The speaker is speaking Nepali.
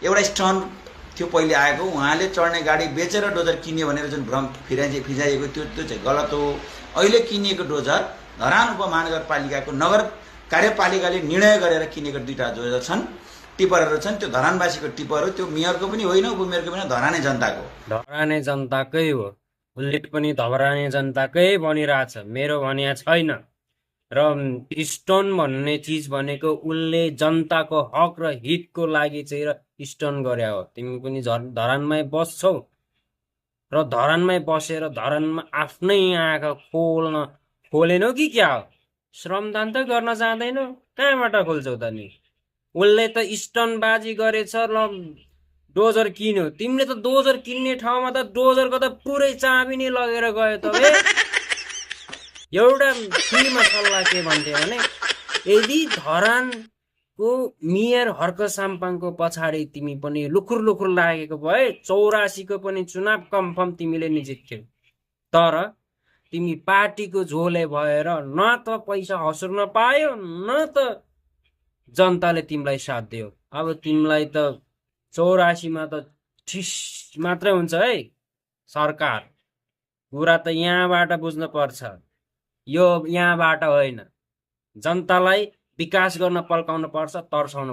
एउटा स्टन थियो पहिले आएको, उहाँले चढ्ने गाडी बेचेर डोजर किन्यो भनेर जुन भ्रम फिजाइएको त्यो चाहिँ गलत हो। अहिले किनिएको डोजर धरान उपमहानगरपालिकाको नगर कार्यपालिकाले निर्णय गरेर किनेको 2टा डोजर छन्, टिपरहरू छन्। त्यो धरानवासीको टिपर हो, त्यो मेयरको पनि होइन, उपमेयरको पनि, धराने जनताको। धराने जनताकै हो, बुलेट पनि धराने जनताकै भनिरहेछ, मेरो भनिया छैन। र स्टोन भन्ने चिज भनेको उसले जनताको हक र हितको लागि चाहिँ र स्टोन गरे हो। तिमी पनि धरानमै बस्छौ र धरानमै बसेर धरानमा आफ्नै आँखा खोलेनौ कि क्या हो? श्रमदान त गर्न जाँदैनौ, कहाँबाट खोल्छौ त नि? उसले त स्टोनबाजी गरेछ र डोजर किन्यो, तिमीले त डोजर किन्ने ठाउँमा त डोजरको त पुरै चाबी नै लगेर गयो त बे। एउटा फ्रीमा सल्लाह के भन्थ्यो भने, यदि धरानको मेयर हर्क साम्पाङको पछाडि तिमी पनि लुखुर लुखुर लागेको भए 84 को पनि चुनाव कन्फर्म तिमीले नि जित्थ्यौ। तर तिमी पार्टीको झोले भएर न त पैसा हसुर्न पायो, न त जनताले तिमीलाई साथ दियो। अब तिमीलाई त 84 मा त ठिस मात्रै हुन्छ है सरकार। कुरा त यहाँबाट बुझ्नु पर्छ, यो यहाँबाट होइन। जनतालाई विकास गर्न पल्काउनु पर्छ, तर्साउनु